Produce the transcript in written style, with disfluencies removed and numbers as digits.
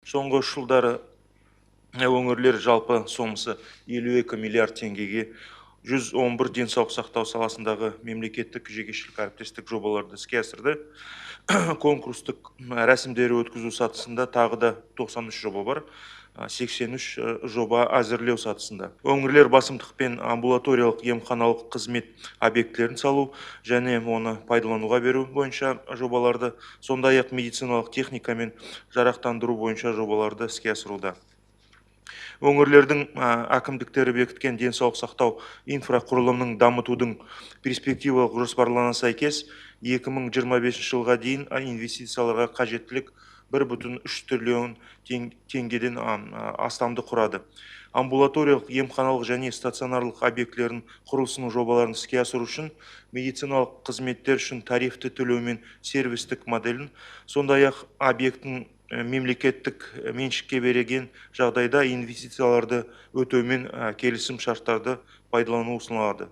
Соңғы 3 жылдары өңірлер жалпы сомасы 52 миллиард теңгеге 111 денсаулық сақтау саласындағы мемлекеттік жекешелік әріптестік жобаларды іске асырды. Конкурстық рәсімдері өткізу сатысында тағы да 93 жоба бар, 83 жоба әзірлеу сатысында. Өңірлер басымдықпен амбулаториялық емханалық қызмет объектілерін салу және оны пайдалануға беру бойынша жобаларды, сондай-ақ медициналық техникамен жарақтандыру бойынша жобаларды іске асыруда. Өңірлердің әкімдіктері бекіткен денсаулық сақтау инфрақұрылымын дамытудың перспективалық жоспарларына сәйкес 2025 жылға дейін инвестицияларға қажеттілік 1,3 триллион теңгеден астамды құрады. Амбулаториялық, емханалық және стационарлық объектілердің құрылысының жобаларын іске асыру үшін медициналық қызметтер үшін тарифті төлеу мен сервистік моделін, сондай-ақ объектінің мемлекеттік меншікке береген жағдайда инвестицияларды өтеумен келісім шарттарды пайдалану ұсынылады.